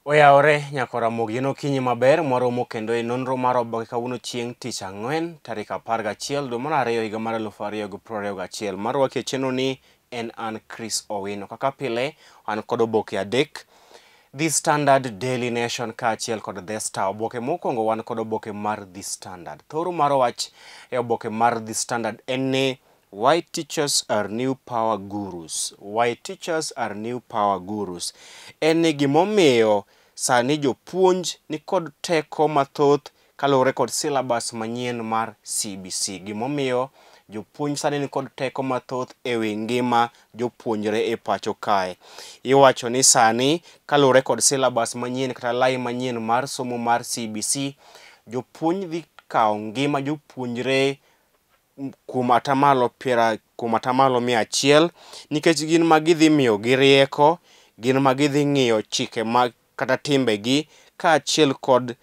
Oyawore nyakora Ramogi en okinyi maber mwaromo kendo e nonro mar oboke kawuono chieng' tich ang'wen tarik 11 dwe mar ariyo higa mar 2021. Marwaki e chenro ni en an Chris Owino. Kaka pile an kod oboke adek: The Standard, Daily Nation kaachiel kod The Star. Oboke mokwongo wan kod oboke mar The Standard. Thoro mar wach e oboke mar The Standard en ni Why teachers are new power gurus. Why teachers are new power gurus. En ni gimomiyo sani jopuonj nikod teko mathoth kaluwore kod syllabus manyien mar CBC. Gimomiyo jopuonj sani nikod teko mathoth e wi ngima jopuonjre e pacho kae. Iwacho ni sani kaluwore kod syllabus manyien kata lai manyien mar somo mar CBC, jopuonj dhi kawo ngima jopuonjre kuom atamalo piera kuom atamalo 100 nikech gin ma gidhi miyogi rieko, gin ma gidhi ng'iyo chike mag kata timbegi kaachiel kod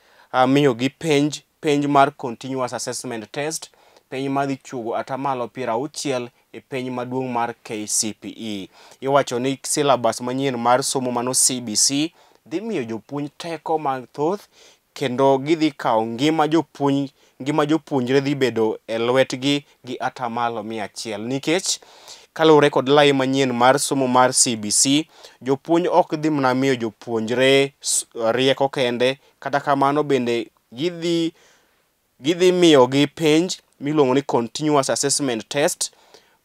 miyogi penj, penj mar continuous assessment test, penj madhi chuogo atamalo 60 e penj maduong' mar KCPE. Iwacho ni syllabus manyien mar somo mano CBC dhi miyo jopuonj teko mathoth kendo gidhi kawo ngima jopuonj, ngima jopuonjre dhi bedo e lwetgi gi atamalo 100 nikech kaluwore kod lai manyien mar somo mar CBC, jopuonj ok dhi mana miyo jopuonjre rieko kende, kata kamano bende gidhi miyogi penj miluongo ni continuous assessment test,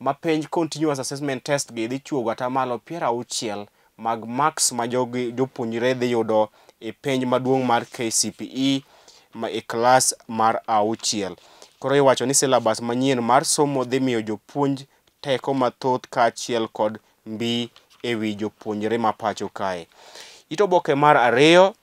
ma penj continuous assessment test gi dhi chuogo atamalo 60 mag marks ma jogi jopuonjre dhi yudo e penj maduong' mar KCPE ma e klas mar auchiel. Koro iwacho ni syllabus manyien mar somo dhi miyo jopuonj teko mathoth kaachiel kod mbi e wi jopuonjre ma pacho kae. It oboke mar ariyo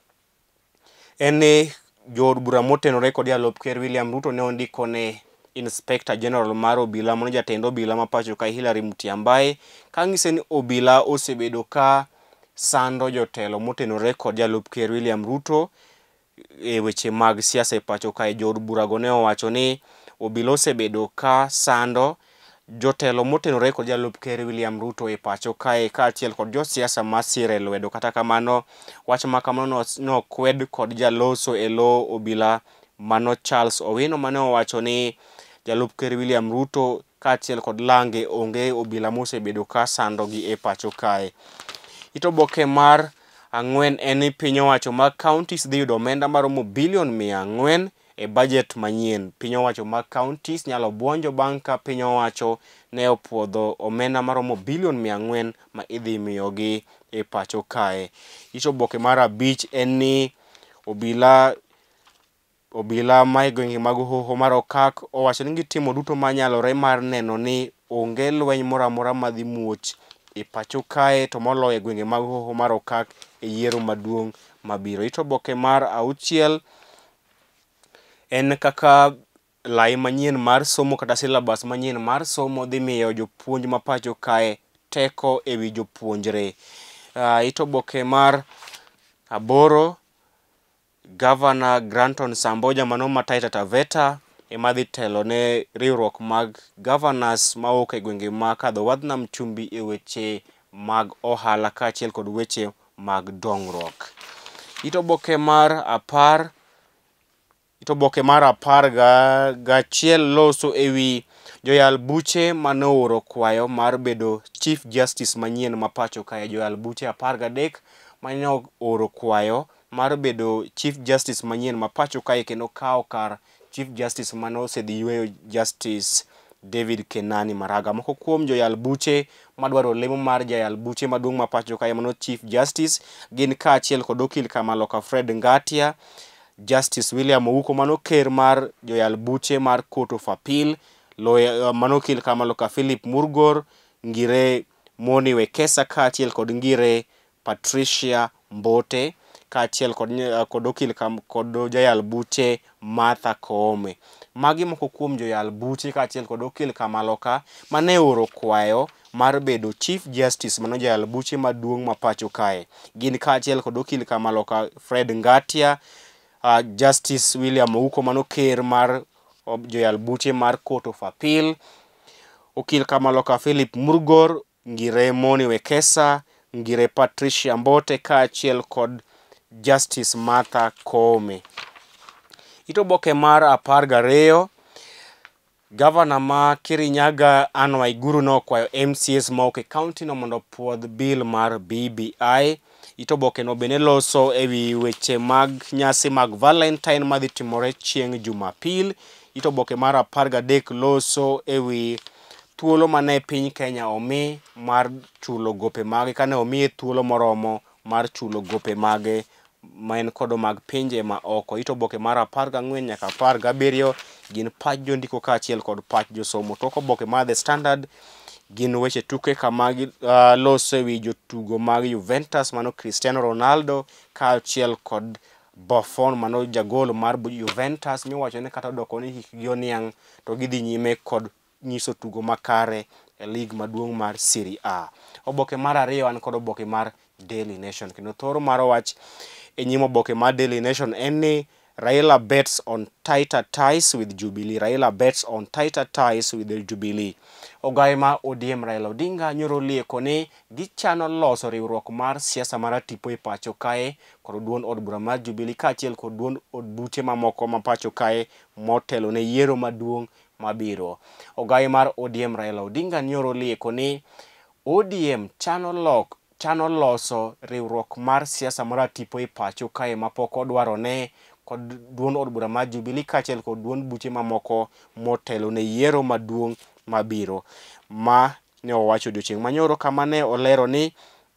en ni jood bura motenore kod jalup ker William Ruto ne ondiko ne Inspector General mar obila mano jatend obila ma pacho kae Hillary Mutyambai kang'ise ni obila osebedo ka sando jotelo motenore kod jalup ker William Ruto e weche mag siasa e pacho kae. Jood burago ne owacho ni obila osebedo ka sando jotelo motenore kod jalup ker William Ruto e pacho kae kaachiel kod josiasa masire lwedo. Kata kamano wach ma kamano nokwed kod jaloso e lo obila mano Charles Owino mane owacho ni jalup ker William Ruto kaachiel kod lange onge obila mosebedo ka sandogi e pacho kae. It oboke mar ang'wen en ni piny owacho mag counties dhi yudo omenda maromo bilion 400 e budget manyien. Piny owacho mag counties nyalo buonjo bang' ka piny owacho ne opuodho omenda maromo bilion 400 ma idhi miyogi e pacho kae. It oboke mar abich en ni obila ma e gwenge mag hoho mar Okak owacho ni gitimo duto manyalore mar neno ni onge lweny moro amora madhi muoch e pacho kae to moloyo e gwenge mag hoho mar Okak e yiero maduong' mabiro. It oboke mar auchiel en kaka lai manyien mar somo kata syllabus manyien mar somo dhi miyo jopuonj ma pacho kae teko e wi jopuonjre. It oboke mar aboro, Gavana Granton Samboja mano ma Taita Taveta ema dhi telo ne riwruok mag governors mawuok e gwenge ma kadho wadh nam chumbi e weche mag ohala kaachiel kod weche mag dongruok. It oboke mar apar, it oboke mar apar gachiel loso e wi joyal buche mane ooro kwayo mar bedo Chief Justice manyien ma pacho kae. Joyal buche 13 mane ooro kwayo mar bedo Chief Justice manyien ma pacho kae kendo kawo kar Chief Justice mane osedhi yweyo Justice David Kenani Maraga. Moko kuom joyal buche madwaro lemo mar jayal buche maduong' ma pacho kae mano Chief Justice gin kaachiel kod okil Kamaloka Fred Ngatia, Justice William Ouko mano ker mar joyal buche mar Court of Appeal, lawyer mano okil Kamaloka Philip Murgor, Ngire Moni Wekesa kaachiel kod Ngire Patricia Mbote kaachiel kod okil kod jayal buche Martha Koome. Magi moko kuom joyal buche kaachiel kod okil Kamaloka mane ooro kwayo mar bedo Chief Justice mano jayal buche maduong' ma pacho kae. Gin kaachiel kod okil Kamaloka Fred Ngatia, Justice William Ouko mano ker mar joyal buche mar Court of Appeal, okil Kamaloka Philip Murgor, Ngire Moni Wekesa, Ngire Patricia Mbote kaachiel kod Justice Martha Koome. It oboke mar 12, Gavana ma Kirinyaga Anne Waiguru nokwayo MCAs mawuok e kaunti no mondo opuodh bill mar BBI. It oboke no bende loso ewi weche mag nyasi mag Valentine madhi timore chieng' Jumapil. It oboke mar 13 loso ewi thuolo mane piny Kenya omi mar chulo gope mage kane omiye thuolo moromo mar chulo gope mage ma en kodo mag pinje ma oko. It oboke mar 14 nyaka 17 gin pach jondiko kaachiel kod pach josomo. Tok oboke mar The Standard gin weche tuke kama loso ewi jotugo mag Juventus mano Cristiano Ronaldo kaachiel kod Buffon mano jagol mar Juventus miwacho ni kata odoko ni hikgi oniang' to gidhi nyime kod nyiso tugo makare e lig maduong' mar Serie A. Oboke mar 2 an kod oboke mar Daily Nation kendo thoro mar wach e nyim oboke mar Daily Nation en ni Raila bets on tighter ties with Jubilee. Raila bets on tighter ties with the Jubilee. Ogaye ma ODM Raila Odinga nyoro lieko ni gichano loso riwruok mar siasa maratipo e pacho kae kod duond od bura mar Jubilee kaachiel kod duond od buche mamoko ma pacho kae motelo ne yiero maduong' mabiro. Ogaye mar ODM Raila Odinga nyoro lieko ni ODM chano loso riwruok mar siasa maratipo e pacho kae mapok odwarone kod duond od bura mar Jubilee kaachiel kod duond buche mamoko motelo ne yiero maduong' mabiro. Ma ne owacho odiochieng' manyoro kama ne olero ni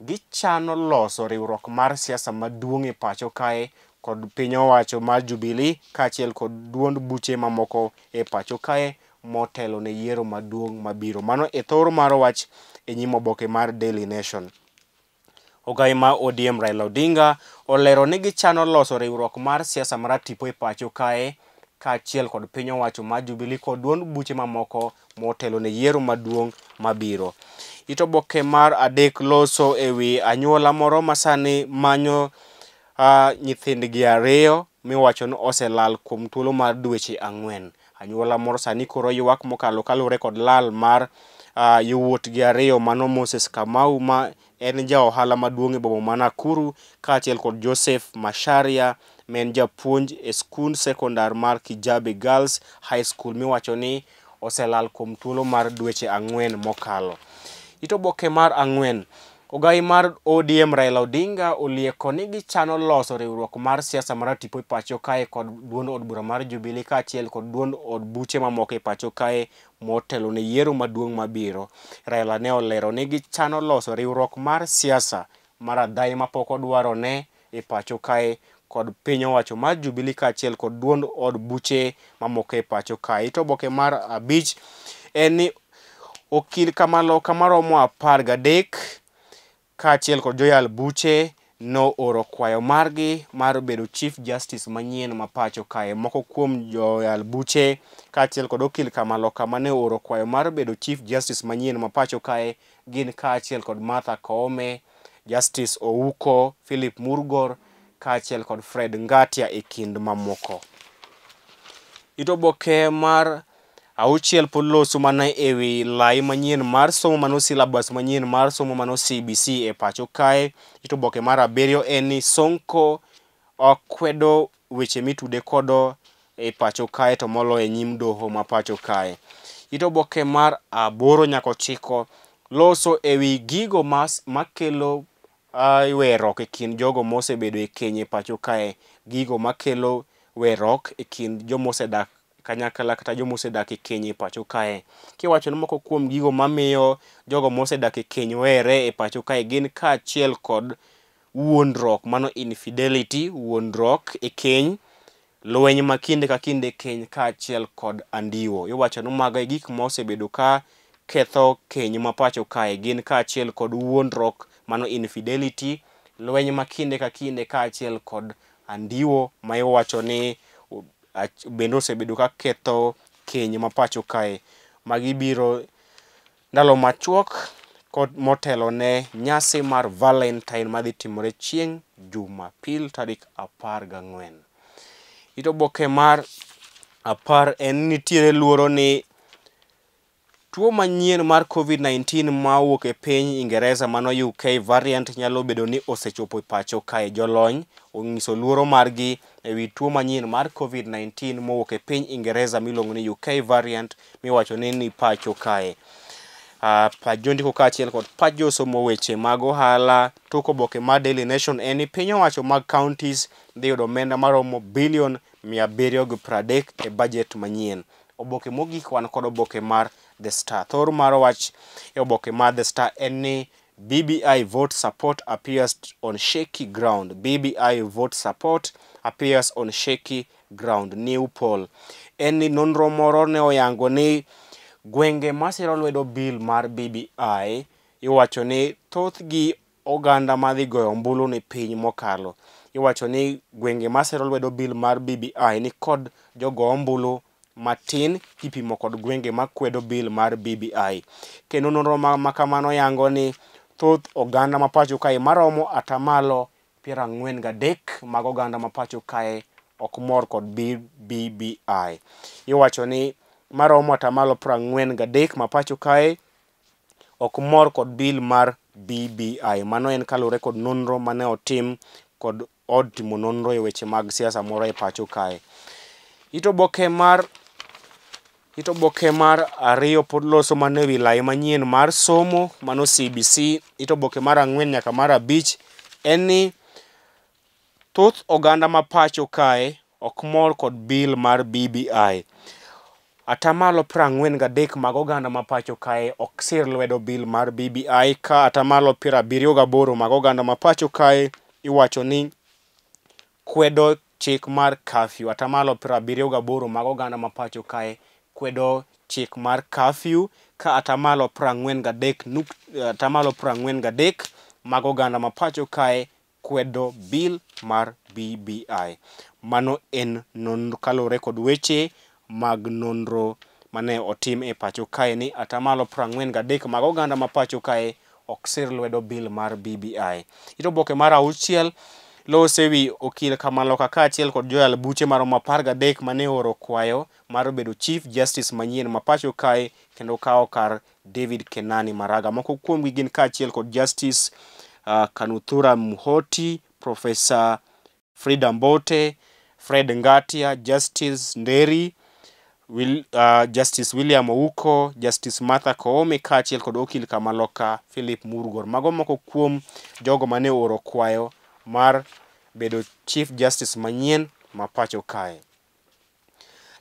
gichano loso riwruok mar siasa maduong' e pacho kae kod piny owacho mar Jubilee kaachiel kod duond buche mamoko e pacho kae motelo ne yiero maduong' mabiro. Mano e thoro mar wach e nyim oboke mar Daily Nation. Ogai ma ODM Raila Odinga olero ni gichano loso riwruok mar siasa maratipo e pacho kae kaachiel kod piny owacho mar Jubilee kod duond buche mamoko motelo ne yiero maduong' mabiro. It oboke mar 3 loso ewi anyuola moro masani manyo nyithindgi 2 miwacho ni oselal kuom thuolo mar dweche 4. Anyuola moro sani koro ywak mokalo kaluwore kod lal mar yawuotgi 2 mano Moses Kamau ma en ja ohala maduong' e boma ma Nakuru kaachiel kod Joseph Macharia ma en japuonj e skund sekondar mar Kijabe Girls High School miwacho ni oselal kuom thuolo mar dweche 4 mokalo. It oboke mar 4, ogai mar ODM Raila Odinga olieko ni gichano loso riwruok mar siasa maratipo e pacho kae kod duond od bura mar Jubilee kaachiel kod duond od buche mamoko e pacho kae motelo ne yiero maduong' mabiro. Raila ne olero ni gichano loso riwruok mar siasa mar adhai mapok odwarone e pacho kae kod piny owacho mar Jubilee kaachiel kod duond od buche mamoko e pacho kae. It oboke mar 5 en ni okil kamaloka maromo 13 kaachiel kod joyal buche nooro kwayo margi mar bedo Chief Justice manyien ma pacho kae. Moko kuom joyal buche kaachiel kod okil kamaloka mane ooro kwayo mar bedo Chief Justice manyien ma pacho kae gin kaachiel kod Martha Koome, Justice Ouko, Philip Murgor kaachiel kod Fred Ngatia e kind mamoko. It oboke mar 6 pod loso mana ewi lai manyien mar somo mano syllabus manyien mar somo mano CBC e pacho kae. It oboke mar 7 en ni Sonko okwedo weche mitude kodo e pacho kae to moloyo e nyim doho ma pacho kae. It oboke mar 8 nyaka 9 loso ewi gigo makelo werok e kind jogo mosebedo e keny e pacho kae. Gigo makelo werok e kind jomosedak kanyakla kata jomosedak e keny e pacho kae. Kiwacho ni moko kuom gigo mamiyo jogo mosedak e keny were e pacho kae gin kaachiel kod wuondruok mano infidelity, wuondruok e keny, lweny ma kinde ka kinde e keny kaachiel kod andiwo. Iwacho ni mago e gik mosebedo ka ketho keny ma pacho kae gin kaachiel kod wuondruok mano infidelity, lweny ma kinde ka kinde kaachiel kod andiwo ma iwacho ni bende osebedo ka ketho keny ma pacho kae. Magi biro ndalo machuok kod motelo ne nyasi mar Valentine madhi timore chieng' Jumapil tarik 14. It oboke mar 10 en nitiere luoro ni Tuo manyien mar COVID-19 ma owuok e piny Ingereza mano UK variant nyalo bedo ni osechopo e pacho kae. Jolony onyiso luoro margi ewi tuo manyien mar COVID-19 mowuok e piny Ingereza miluongo ni UK variant miwacho ni pacho kae. Pach jondiko kaachiel kod pach josomo weche mag ohala. Tok oboke mar Daily Nation en ni piny owacho mag counties dhi yudo omenda maromo bilion 730 e budget manyien. Oboke mogik wan kod oboke mar The Star. Thor mar wach e oboke mar The Star en ni BBI vote support appears on shaky ground. BBI vote support appears on shaky ground. New poll. En ni nonro moro ne oyango ni gwenge masiro lwedo bill mar BBI iwacho ni thothgi oganda madhi goyo ombulu ni piny mokalo. Iwacho ni gwenge masiro lwedo bill mar BBI ni kod jogo ombulu matin kipimo kod gwenge makwedo bill mar BBI. Kendo nonro ma kamano yango ni thoth oganda ma pacho kae maromo atamalo 43 mag oganda ma pacho kae ok mor kod BBI. Iwacho ni maromo atamalo 43 ma pacho kae ok mor kod bill mar BBI. Mano en kaluwore kod nonro mane otim kod od timo nonro e weche mag siasa moro e pacho kae. Ito oboke mar ariyo pod loso mana ewi lai manyien mar somo mano CBC. Ito oboke mar 4 nyaka mar 5 en ni thoth oganda ma pacho kae ok mor kod bill mar BBI. Atamalo 43 mag oganda ma pacho kae ok sir lwedo bill mar BBI ka atamalo 78 mag oganda ma pacho kae iwacho ni kwedo chik mar curfew. Atamalo 78 mag oganda ma pacho kae kwedo chik mar curfew ka atamalo 43 mag oganda ma pacho kae kwedo bill mar BBI. Mano en nonro kaluwore kod weche mag nonro mane otim e pacho kae ni atamalo 43 mag oganda ma pacho kae ok sir lwedo bill mar BBI. Ito oboke mar 6 lose wi okil Kamaloka kaachiel kod joyal buche maromo 13 mane ooro kwayo mar bedo Chief Justice manyien ma pacho kae kendo kawo kar David Kenani Maraga. Moko kuomgi gin kaachiel kod Justice Kanuthura Muhoti, Professor Frida Mbote, Fred Ngatia, Justice Nderi, Justice William Ouko, Justice Martha Koome kaachiel kod okil Kamaloka Philip Murgor. Mago moko kuom jogo mane ooro kwayo mar bedo Chief Justice manyien ma pacho kae.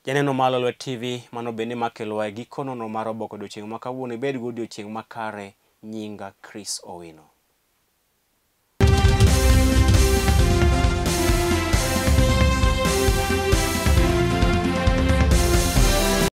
Janeno mar Lolwe TV, mano bende makelowa e giko nono mar oboke odiochieng' ma kawuono. Ibed go odiochieng' makare. Nyinga Chris Owino.